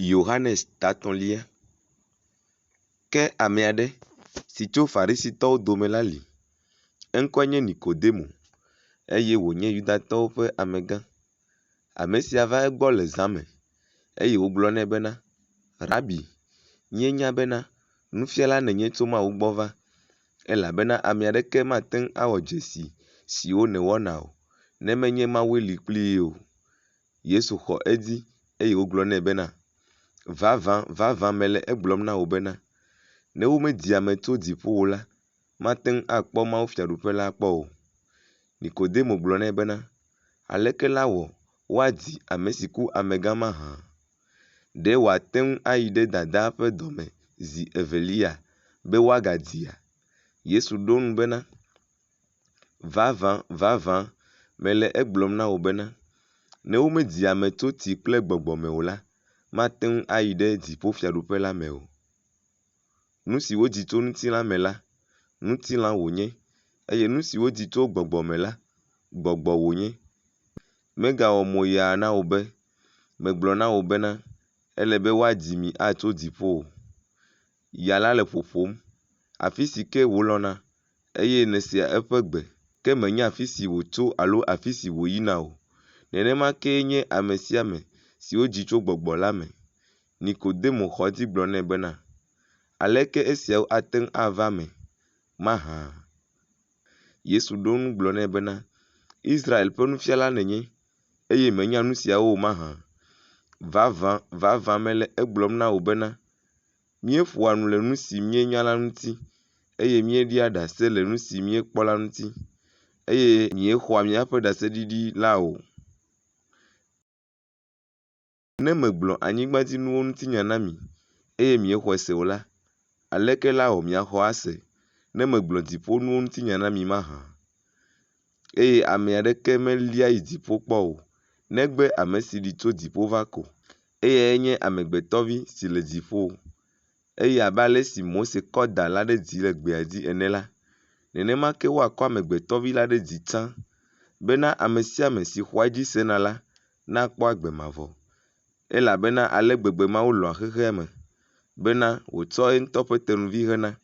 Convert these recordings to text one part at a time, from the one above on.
Yohanes tatɔ̃lia. Ke ame aɖe si tso Farisitɔwo dome la li. Eŋkɔe nye Nikodemo eye wònye Yudatɔwo ƒe amegã. Ame sia va egbɔ le zã me eye wògblɔ nɛ bena, Rabi, míenya bena nufiala nènye tso Mawu gbɔ va elabena ame aɖeke mate ŋu awɔ dzesi siwo nèwɔna o ne menye Mawue li kplii o. Yesu xɔ edzi eye wògblɔ nɛ bena, Vavã, vavã mele egblɔm na wò bena, ne womedzi ame tso dziƒo o la, mate ŋu akpɔ Mawu fiaɖuƒe la kpɔ o. Nikodemo gblɔ nɛ bena, Aleke la wɔ woadzi ame si ku amegã mahã? Ɖe wòate ŋu ayi ɖe dadaa ƒe dɔme zi evelia be woagadzia? Yesu ɖo ŋu bena, Vavã, vavã mele egblɔm na wò bena, ne womedzi ame tso tsi kple gbɔgbɔ me o la, mate ŋu ayi ɖe dziƒofiaɖuƒe la me o. Nu si wodzi tso ŋutilã me la, ŋutilã wònye, eye nu si wodzi tso gbɔgbɔ me la, gbɔgbɔ wònye. Megawɔ mo yaa na wò be, megblɔ na wò bena, ele be woadzi mi atso dziƒo o. Ya la le ƒoƒom, afi si ke wòlɔ̃na, eye nèsea eƒe gbe, ke mènya afi si wòtso alo afi si wòyina o. Nenema kee nye ame sia ame si wodzi tso gbɔgbɔ la me. Nikodemo xɔ edzi gblɔ nɛ bena, Aleke esiawo ate ŋu ava eme mahã? Yesu ɖo eŋu gblɔ nɛ bena, Israel ƒe nufiala nènye, eye mènya nu siawo o mahã? Vavã, vavã mele egblɔm na wò bena, míeƒoa nu le nu si míenya la ŋuti, eye míeɖia ɖase le nu si míekpɔ la ŋuti, eye miexɔa míaƒe ɖaseɖiɖi la o. Ne megblɔ anyigbadzinuwo ŋutinya na mi, eye miexɔe se o la, aleke lawɔ miaxɔ ase ne megblɔ dziƒonuwo ŋutinya na mi mahã? Eye ame aɖeke melia yi dziƒo kpɔ o, negbe ame si ɖi tso dziƒo va ko. Eyae nye Amegbetɔvi si le dziƒo. Eye abe ale si Mose kɔ da la ɖe dzi le gbea dzi ene la, nenema ke woakɔ Amegbetɔvi la ɖe dzi tsã, bena ame sia ame si xɔa edzi sena la nakpɔ agbe mavɔ. Elabena ale gbegbe Mawu lɔ̃a xexea me, bena wòtsɔ ye ŋutɔ ƒe tenuvi hena,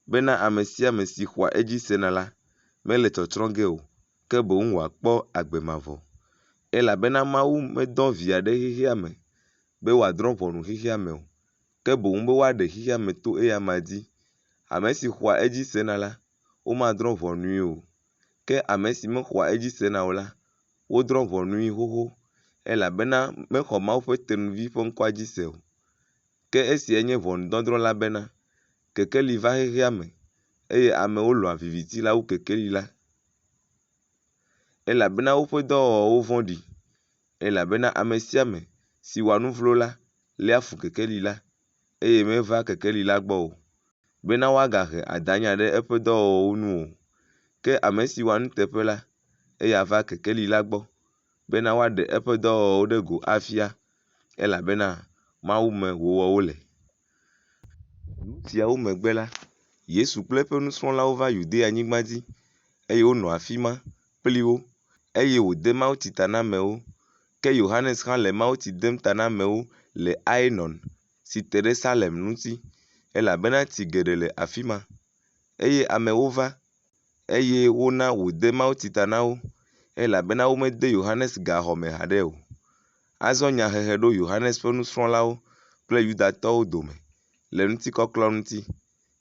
bena ame sia ame si xɔa edzi sena la, mele tsɔtsrɔ̃ ge o, ke boŋ wòakpɔ agbe mavɔ. Elabena Mawu medɔ Via ɖe xexea me be wòadrɔ̃ ʋɔnu xexea me o, ke boŋ be woaɖe xexea me to eyama dzi. Ame si xɔa edzi sena la, womadrɔ̃ ʋɔnui o, ke ame si mexɔa edzi sena o la, wodrɔ̃ ʋɔnui xoxo, elabena mexɔ Mawu ƒe Tenuvi ƒe ŋkɔa dzi se o. Ke esiae nye ʋɔnudɔdrɔ̃ la bena, kekeli va xexea me, eye amewo lɔ̃a viviti la wu kekeli la, elabena woƒe dɔwɔwɔwo vɔ̃ɖi. Elabena ame sia ame si wɔa nu vlo la, léa fu kekeli la, eye mevaa kekeli la gbɔ o, bena woagahe adãnya ɖe eƒe dɔwɔwɔwo nu o. Ke ame si wɔa nuteƒe la, eya vaa kekeli la gbɔ, bena woaɖe eƒe dɔwɔwɔwo ɖe go afia, elabena Mawu me wòwɔ wo le. Nu siawo megbe la, Yesu kple eƒe nusrɔ̃lawo va Yudea-nyigba dzi, eye wonɔ afi ma kpli wo, eye wòde mawutsi ta na amewo. Ke Yohanes hã le mawutsi dem ta na amewo le Aenon, si te ɖe Salem ŋuti, elabena tsi geɖe le afi ma. Eye amewo va, eye wona wòde mawutsi ta na wo, elabena womede Yohanes gaxɔ me haɖe o. Azɔ nyahehe ɖo Yohanes ƒe nusrɔ̃lawo kple Yudatɔwo dome le ŋutikɔklɔ ŋuti,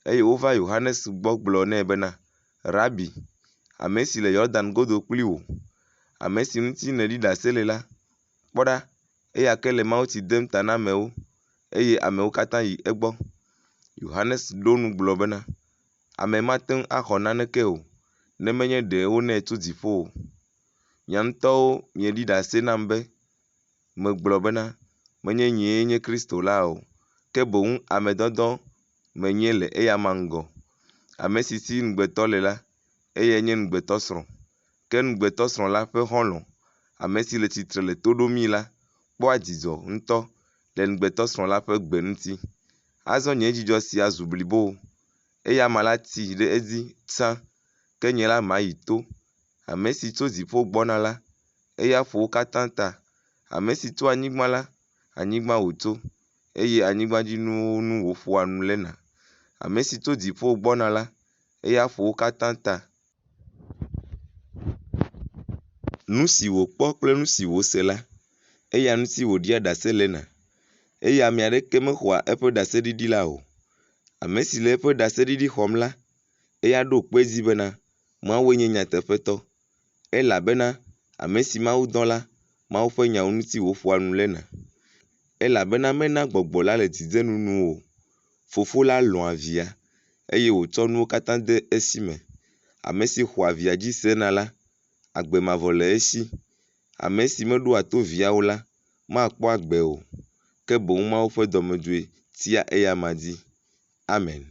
eye wova Yohanes gbɔ gblɔ nɛ bena, Rabi, ame si le Yordan godo kpli wò, ame si ŋuti nèɖi ɖase le la, kpɔ ɖa, eya ke le mawutsi dem ta na amewo, eye amewo katã yi egbɔ. Yohanes ɖo ŋu gblɔ bena, Ame mate ŋu axɔ naneke o, ne menye ɖe wonɛ tso dziƒo o. Mia ŋutɔwo mieɖi ɖase nam be megblɔ bena, Menye nyee nye Kristo la o, ke boŋ ame dɔdɔ menye le eyama ŋgɔ. Ame si si ŋugbetɔ le la, eyae nye ŋugbetɔsrɔ̃. Ke ŋugbetɔsrɔ̃ la ƒe xɔlɔ̃, ame si le tsitre le to ɖomii la, kpɔa dzidzɔ ŋutɔ le ŋugbetɔsrɔ̃ la ƒe gbe ŋuti. Azɔ nye dzidzɔ sia zu blibo. Eyama la tsi ɖe edzi tsã, ke nye la mayi to. Ame si tso dziƒo gbɔna la, eya ƒo wo katã ta. Ame si tso anyigba la, anyigba wòtso, eye anyigbadzinuwo ŋu wòƒoa nu lena. Ame si tso dziƒo gbɔna la, eya ƒo wo katã ta. Nu si wòkpɔ kple nu si wòse la, eya ŋuti wòɖia ɖase lena, eye ame aɖeke mexɔa eƒe ɖaseɖiɖi la o. Ame si le eƒe ɖaseɖiɖi xɔm la, eya ɖo kpe edzi bena Mawue nye nyateƒetɔ. Elabena ame si Mawu dɔ la, Mawu ƒe nyawo ŋuti wòƒoa nu lena. Elabena mena gbɔgbɔ la le dzidzenu nu o. Fofo la lɔ̃a Via, eye wòtsɔ nuwo katã de esi me. Ame si xɔa Via dzi sena la, agbe mavɔ le esi. Ame si meɖoa to Via o la, makpɔ agbe o, ke boŋ Mawu ƒe dɔmedzoe tsia eyama dzi. Amen.